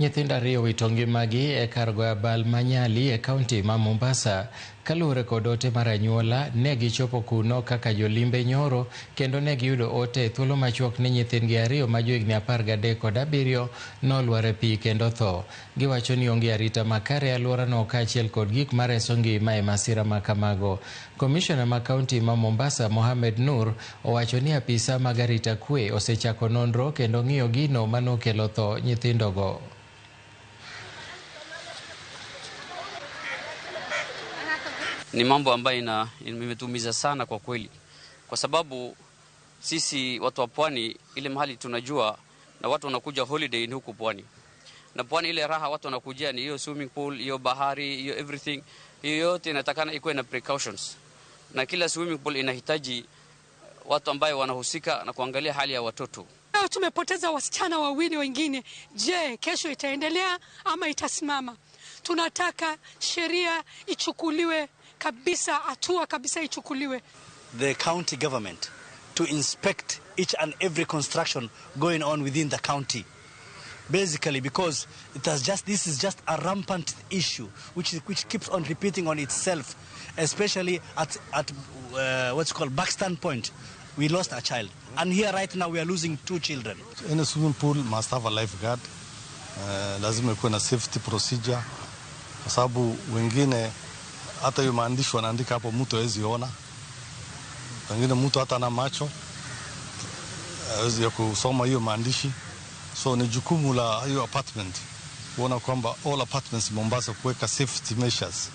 Nyithindo ariyo owito ngimagi e kar goyo abal ma Nyali e kaunti ma Mombasa. Kaluwore kod ote mar anyuola, ne gichopo kuno kaka jolimbe nyoro kendo ne giyudo ote e thuolo machuok ni nyithindgi ariyo ma johigni 13 kod 7 nolwar e pi kendo tho. Giwacho ni onge arita makare e alworano kaachiel kod gik mareso ngima e masira ma kamago. Komishona ma kaunti ma Mombasa Mohamed Nur owacho ni apisa mag arita kwe osechako nonro kendo ng'iyo gino manokelo tho nyithindogo. Ni mambo ambayo imetuumiza sana kwa kweli, kwa sababu sisi watu wa pwani ile mahali tunajua na watu wanakuja holiday ni huku pwani, na pwani ile raha watu wanakujia ni hiyo swimming pool, hiyo bahari, hiyo everything. Hiyo yote inatakana ikuwe na precautions, na kila swimming pool inahitaji watu ambayo wanahusika na kuangalia hali ya watoto. Leo tumepoteza wasichana wawili wengine. Je, kesho itaendelea ama itasimama? Tunataka sheria ichukuliwe kabisa, hatua kabisa ichukuliwe. The county government to inspect each and every construction going on within the county. Basically because this is just a rampant issue which keeps on repeating on itself, especially at what's called Buxton Point. We lost a child, and here right now we are losing 2 children. Any swimming pool must have a lifeguard. Lazima ikuwe na safety procedure, kwa sababu wengine hata hiyo maandishi wanaandika hapo mtu hawezi ona, wengine mtu hata ana macho hawezi kusoma hiyo maandishi. So ni jukumu la hiyo apartment kuona kwamba all apartments Mombasa kuweka safety measures.